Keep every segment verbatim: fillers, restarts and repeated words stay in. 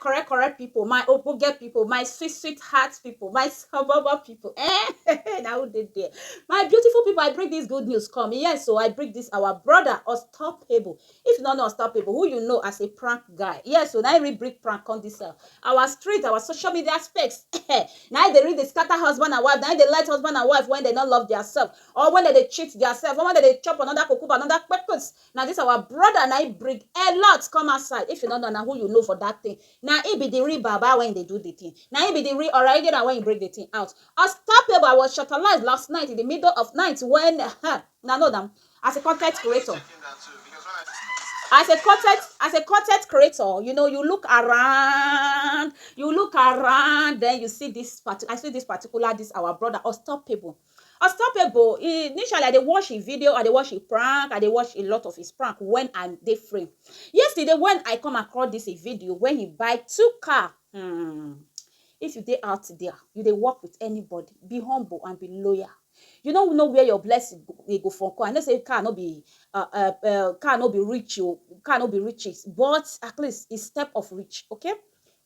correct, correct people, my ogbonge people, my sweet, sweet heart people, my sababa people. Eh, now who dey there? My beautiful people, I bring this good news come. Yes, so I bring this our brother Unstoppable. If you no know Unstoppable, who you know as a prank guy? Yes, so now I really bring prank on this uh, our street, our social media specs. Now they really dey scatter husband and wife. Now they let husband and wife when they don't love themselves, or when they dey cheat themselves, or when they dey chop another kukuba, another purpose. Now this our brother, now he bring a lot come outside. If you don't know, now who you know for that thing? Now he be the real baba when they do the thing. Now he be the real original when he bring the thing out. Unstoppable, I was shortalized last night in the middle of night when, uh, now know them as a content creator. As a content, as a content creator, you know, you look around, you look around, then you see this part. I see this particular, this our brother Unstoppable. Unstoppable. He, initially, I dey watch his video, I dey watch his prank, I dey watch a lot of his prank when I'm dey free. Yesterday, when I come across this his video, when he buy two car, hmm, if you dey out there, you dey work with anybody, be humble and be loyal. You no know where your blessing go, e go from come. I know say car no be uh, uh, uh, car no be rich o, car no be riches, but at least it's step of rich, okay?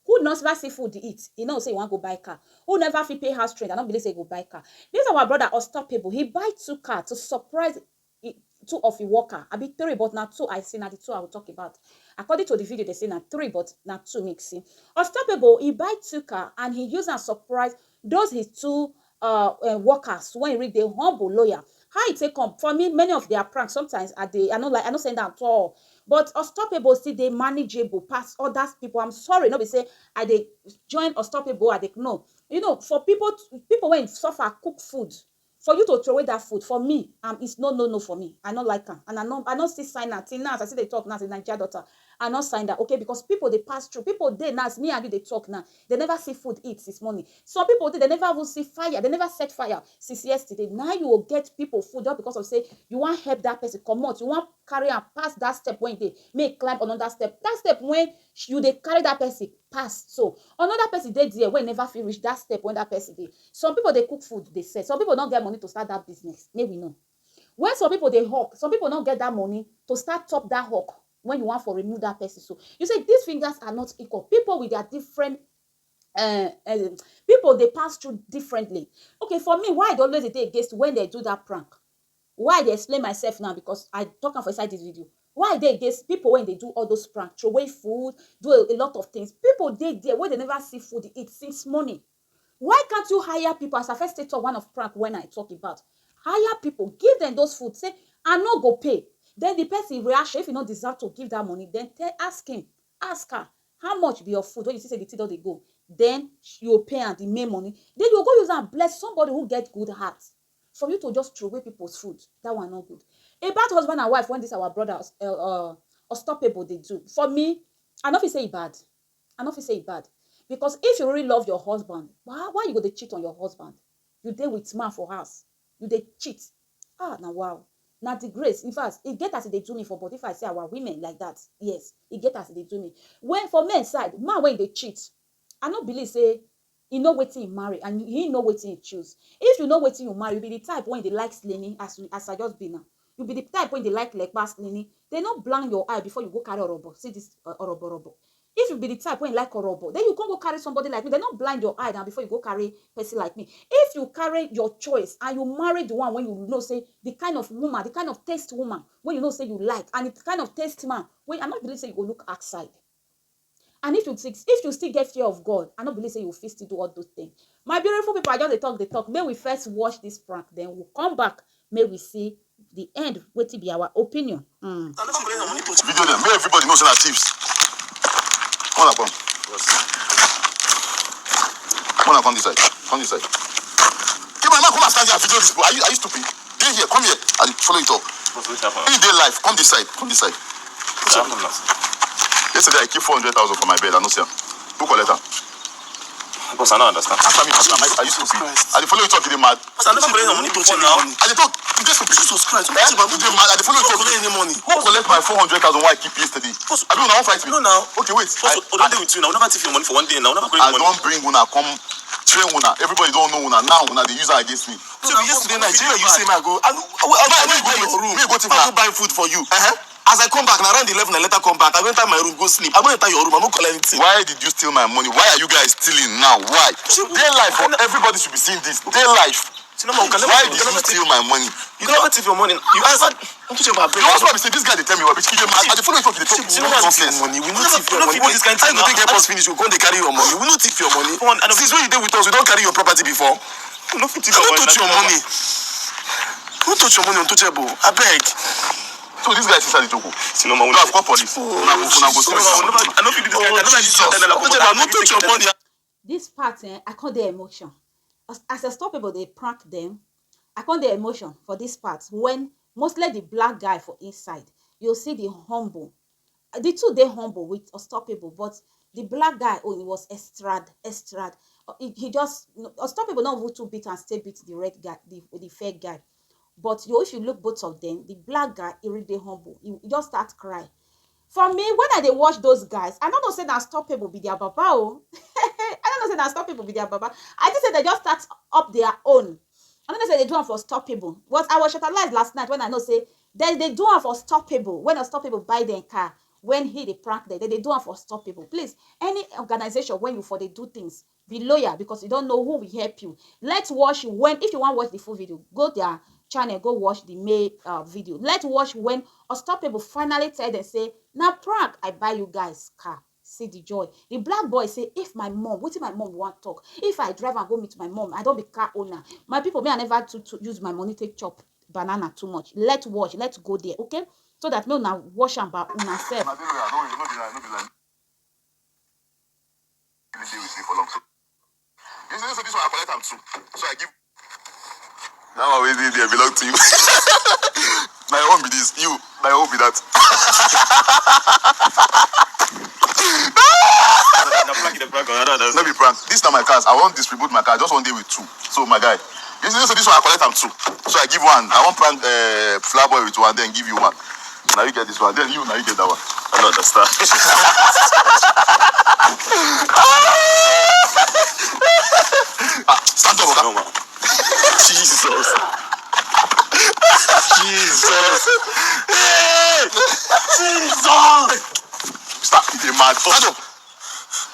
Who not ever see food to eat? You know say you wan go buy car. Who never fit pay house rent? I don't believe say go buy car. This our brother Unstoppable. He buy two car to surprise i- two of the worker. I be three, but now two I see now the two I will talk about. According to the video, they say now three, but now two make see. Unstoppable, he buy two car and he use and surprise those his two uh, uh workers when he read the humble lawyer. How it take come for me? Many of their pranks sometimes I dey I no like I no send am at all. But Unstoppable still dey manageable pass others people. I'm sorry, no be say I dey join Unstoppable. I dey no. You know, for people people when suffer cook food, for you to throw away that food, for me, um, it's no no no for me. I no like am, and I no I no still sign am till now. As I still dey talk now, as a Naija daughter, I no sign that, okay? Because people dey pass through, people dey now. As me and you dey talk now, they never see food eat since morning. Some people dey, they never even see fire, they never set fire since yesterday. Now you will get people food just because of say you wan help that person comot, you wan carry am pass that step when e dey, make e climb another step. That step when you dey carry that person pass, so another person dey there wey never fit reach that step when that person dey. Some people dey cook food dey sell, some people no get money to start that business, make we know. When some people dey hawk, some people no get that money to start top that hawk when you want for remove that person. So you say these fingers are not equal. People with their different uh, uh, people dey pass through differently. Okay, for me, why I dey always dey against when they do that prank? Why I dey explain myself now? Because I talk am for inside this video. Why I dey against people when they do all those prank, throw away food, do a, a lot of things? People dey there where they never see food eat since morning. Why can't you hire people? As I first take talk one of prank when I talk about, hire people, give them those food. Say, "I no go pay." Then the person reaction, if you no deserve to give that money, then tell ask him, ask her, "How much be your food?" When you see say the thing don dey go, then you pay am the main money. Then you go use am bless somebody who get good heart. For you to just throw away people's food, that one no good. About husband and wife, when this our brother uh, uh, Unstoppable dey do, for me, I no fit say e bad. I no fit say e bad, because if you really love your husband, why why you go dey cheat on your husband? You dey with man for house, you dey cheat. Ah, na wow. Na the grace. In fact, e get as e dey do me for body. If I see our women like that, yes, e get as e dey do me. When for men side, man when e dey cheat, I no believe say e know wetin e marry and e know wetin e choose. If you know wetin you marry, you be the type wey dey like slini, as we as I just be now. You be the type wey dey like lekpa slini. They no blind your eye before you go carry orobo. See this uh, orobo orobo. If you be the type wey like orobo, then you come go carry somebody like me. They no blind your eye now before you go carry person like me. If you carry your choice and you marry the one when you know say the kind of woman, the kind of taste woman when you know say you like, and the kind of taste man when I no believe say you go look outside. And if you still, if you still get fear of God, I no believe say you fit still do all those things. My beautiful people, I just dey talk, dey talk. May we first watch this prank, then we'll come back. May we see the end. Wetin be our opinion? Mm. Video dem, make everybody know say na thieves. Come on, come. Come on, come this side. Come this side. Hey, man, come and stand here and video this people. Are you, are you stupid? Dey here, come here. I dey follow you talk. He dey live. Come this side. Come this side. Yesterday I keep four hundred thousand for my bed. I no see am. Who collect am? Boss, I no understand. Answer me, answer me. Are you stupid? I dey follow you talk, you dey mad. Boss, I never collect money to check now. I dey talk. You dey stupid. Jesus Christ, you dey mad. I dey follow you talk. Collect any money? Who collect my four hundred thousand wey I keep yesterday? Boss, I be una wan fight me? No, now. Okay, wait. Boss, I, I don dey with you now. Never thief your money for one day now. Never collect money. I don bring una come train una. Everybody don know una now. Una dey use am against me. So yesterday night, you say I go. I, I, I, I, I go buy food for you. Uh-huh. As I come back, na around eleven I later come back. I go enter my room, go sleep. I no enter your room, I no collect anything. Why did you steal my money? Why are you guys stealing now? Why? Day life, everybody should be seeing this. Day life. Why did you steal my money? You never thief your money. You ask. Don't you ever. You also be say this guy dey tell me rubbish. If you, I dey follow you talk, you dey talk nonsense. Money. We no thief your money. This kind thing. How you go take help us finish? We come dey carry your money. We no thief your money. Since when you dey with us, we don carry your property before. We no fit thief your money. Who touch your money? Who touch your money, untouchable? Abeg. So this guy is inside the joke. Sinoma, una call police. Una go, una go. I no fit do this kind. I no fit do this kind. Untouchable, I no touch your money. This part, eh, I come dey emotion. As, as Unstoppable dey prank them, I come dey emotion for this part when mostly the black guy for inside, you see the humble. The two dey humble with Unstoppable, but the black guy own, he was extra, extra. Uh, He, he just, no, Unstoppable no even too beat and still beat the red guy, the, the fair guy. But you, if you look both of them, the black guy, he really dey humble. He, he just start cry. For me, when I dey watch those guys, I no know say na Unstoppable be their baba o. I no know say na Unstoppable be their baba. I think say they just start up their own. I no know say they do am for Unstoppable. But I was shortalized last night when I know say they dey do am for Unstoppable. When Unstoppable buy them car, when he dey prank them, they dey do am for Unstoppable. Please, any organization when you for dey do things, be loyal, because you don't know who will help you. Let's watch when, if you want watch the full video, go their channel, go watch the main uh, video. Let's watch when Unstoppable finally tell them say, "Na prank I buy you guys car." See the joy. The black boy say, "If my mom, wetin my mom wan talk? If I drive and go meet my mom, I don be car owner. My people, me, I never to, to use my money take chop banana too much." Let's watch. Let's go there, okay? So that me una wash am by una self. This, this, this one I collect am too. So I give. That one wey dey there belong to you. My own be this. You, my own be that. Na prank, na prank, I don't understand. No be prank. This na my cars. I wan distribute my car. I just wan dey with two. So my guy, this, this, this one I collect am too. So I give one. I wan prank uh, Flower Boy with one, then give you one. Now you get this one. Then you, now you get that one. I don't understand. Ah, stand up, Oga. No, man. Jesus. Jesus. Hey! Jesus. Stop, you dey mad. Stand up.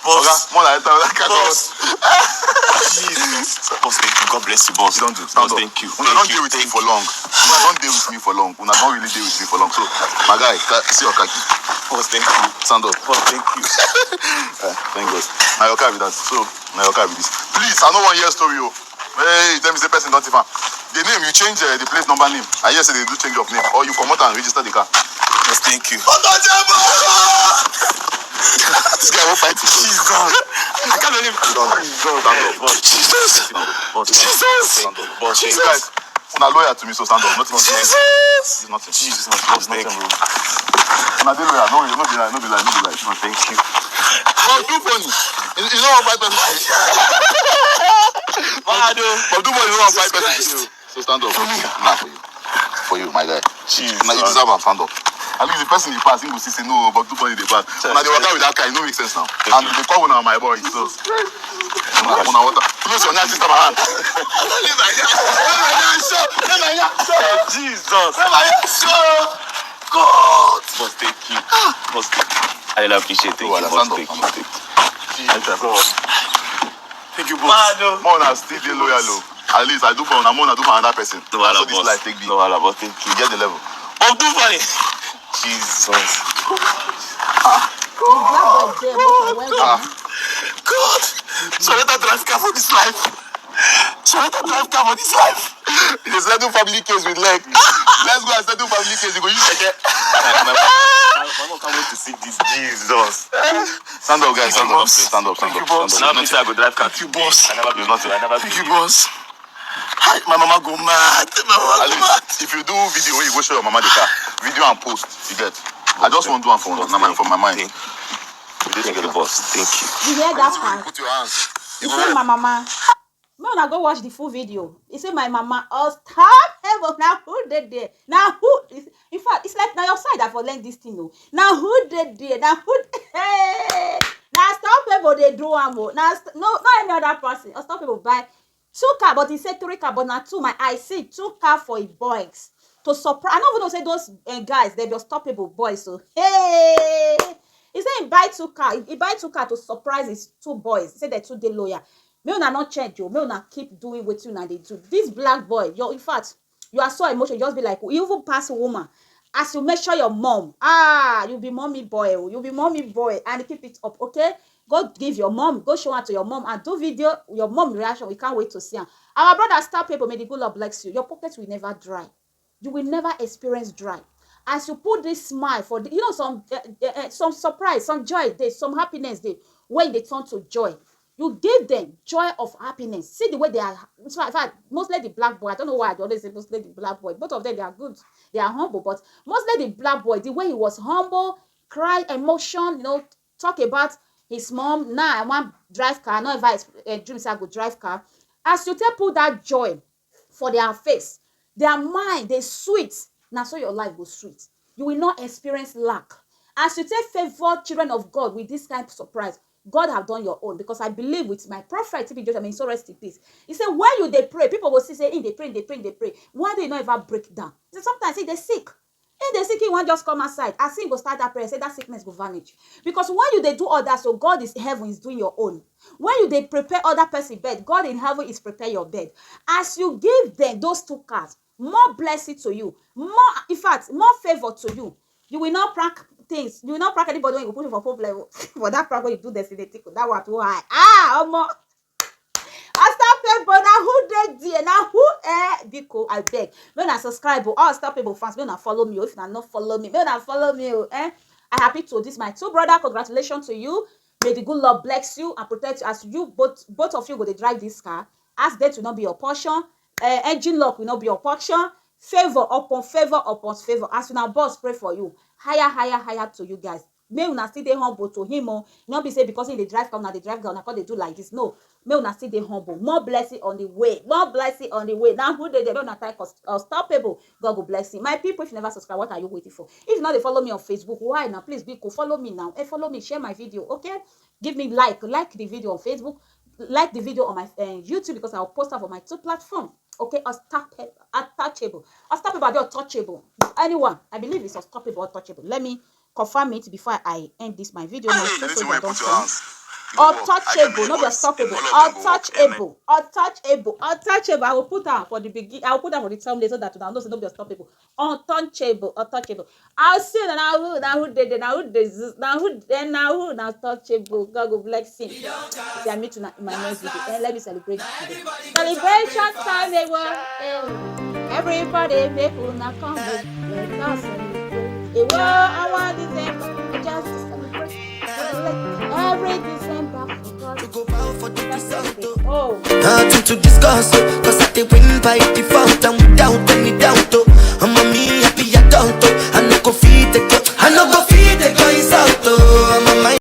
Boss. Oga, more like that. Boss. Jesus. Boss, thank you. God bless you, boss. You don't do. Stand up. Boss, thank you. Una don dey with me for long. Una don dey with me for long. Una don really dey with me for long. So, my guy, see your khaki. Boss, thank you. Stand up. Boss, thank you. Uh, thank God. Now your car be that. So, now your car be this. Please, I no wan hear story o. Hey, you tell me say person don thief am. The name you change uh, the plate number name. I hear say they do change of name. Or you comot and register the car. Yes, thank you. This guy won't fight you. Jesus. I can't believe. Stand up. Stand up. Jesus. Stand up. Boss, Jesus. Stand up. Boss, Jesus. Una loyal to me, so stand up. Nothing wrong. Jesus. Nothing. Jesus, nothing. Thank you. Una dey loyal. No, no be lie, no be lie, no be lie. No, thank you. But do funny. You, you know what fight person. But do funny, you know what fight person. So stand up. Nah, for you. For you, my guy. Jesus. Now you deserve am, stand up. At least the person dey pass, he go see say no, but do funny dey pass. Now they waka with that car, e no make sense now. And they call una my boy, so. Una, una water. Close your eyes, sister, my hand. Jesus. God. Boss, thank you. Boss, thank you. I really appreciate it. Thank you, boss. Thank you. Thank you. Jesus. Thank you, boss. More na still dey loyal o. At least I do for una, more na do for another person. No wahala, boss. That's what this life take be. No wahala, boss. Thank you. You get the level. Of do funny. Jesus. The black boy there, but I went Ah. God. So let her drive car for this life. So let her drive car for this life. You dey settle family case with leg. Let's go and settle family case. You go use keke. My, my, my, my mom can't wait to see this. Jesus. Stand up, guys. Stand up. Stand up. Stand up. Stand up. Now me say I go drive car. Thank you, boss. I never do nothing. I never do. Thank you, boss. Hi, my mama go mad. My mama go mad. If you do video where you go show your mama the car, video and post, you get. I just wan do am for una, na my, for my mind. Thank you. You dey together, boss. Thank you. You hear that part? Put your hands. You say my mama. Make una go watch the full video. He say my mama, Unstoppable. Now who dey there? Now who is, in fact, it's like now your side I for learn this thing o. Now who dey there? Now who? Hey, now Unstoppable dey do am o. Now st- no, not any other person. Unstoppable buy two car, but he say three car, but now two my I see two car for a boys. to surprise. I no even know say those uh, guys, they be unstoppable boys. So hey, he say he buy two car. He buy two car to surprise his two boys. He say they two dey loyal. Make una not change o. Make una keep doing wetin una dey do. This black boy, your in fact, you are so emotional. You just be like, you even pass woman. As you measure your mom, ah, you be mommy boy, oh, you be mommy boy, and keep it up, okay? Go give your mom, go show her to your mom, and do video your mom reaction. We can't wait to see her. Our brother, star people, may the good Lord bless you. Your pocket will never dry. You will never experience dry. As you put this smile for the, you know, some uh, uh, some surprise, some joy, there's some happiness there when they turn to joy. You give them joy of happiness. See the way they are. In fact, mostly the black boy. I don't know why I always say mostly the black boy. Both of them, they are good. They are humble, but mostly the black boy, the way he was humble, cry, emotion, you know, talk about his mom. Now I want drive car. I know if I uh, dream say I go drive car. As you take put that joy for their face, their mind they sweet. Now so your life go sweet. You will not experience lack. As you take favor children of God with this kind of surprise, God have done your own, because I believe with my prophet T B Joshua, may he so rest in peace. He said, when you they pray, people will see say, in they pray, they pray, they pray. Why do you not ever break down? He said, sometimes see they sick. If they sick, he won't just come outside. As he go start that prayer, say that sickness go vanish. Because when you they do all that, so God is heaven is doing your own. When you they prepare other person bed, God in heaven is prepare your bed. As you give them those two cars, more blessing to you, more in fact, more favor to you. You will not prank things. You will not prank anybody when you put it for problem. For that prank when you do destiny, that one too high. Ah, omo. Star people, now who dey there? Now who eh? Biko, I beg. When I subscribe, oh, all star people fans, when I follow me, oh, if I not follow me, when I follow me, oh, eh? I happy to this my two brother. Congratulations to you. May the good Lord bless you and protect you as you both both of you go to drive this car. Accident will not be your portion. Uh, engine lock will not be your portion. Favor upon favor upon favor. As una boss pray for you, higher, higher, higher to you guys. May una still dey humble to him. Oh, not be say because he dey drive car, una dey drive car, una come dey do like this. No, may una still dey humble. More blessing on the way. More blessing on the way. Now who dey there? Una type unstoppable. God go bless you. My people, if you never subscribe, what are you waiting for? If you not dey follow me on Facebook, why now? Please be cool. Follow me now. Hey, follow me. Share my video, okay? Give me like, like the video on Facebook, like the video on my uh, YouTube, because I'll post up on my two platform. Okay, unstoppable, untouchable, unstoppable, be untouchable. Anyone, I believe it's unstoppable, untouchable. Let me confirm it before I end this my video. My sister, don't tell me. Untouchable, not be unstoppable. Untouchable, untouchable, untouchable. I will put down for the begin. I will put down for the thumbnail so that you know say not be unstoppable. Untouchable, untouchable. I'll see you now. Who now? Who did it? Now who did this? Now who? Then now who? Now touchable. God go bless him. See, I meet you in my next video. And let me celebrate today. Celebration time, eh, well, eh. Everybody make una come with let us celebrate. Eh, well, I want December. We just celebrate. Celebrate. Every December for God. You go bow for the result. Oh. Nothing to discuss, oh, cause I dey win by default and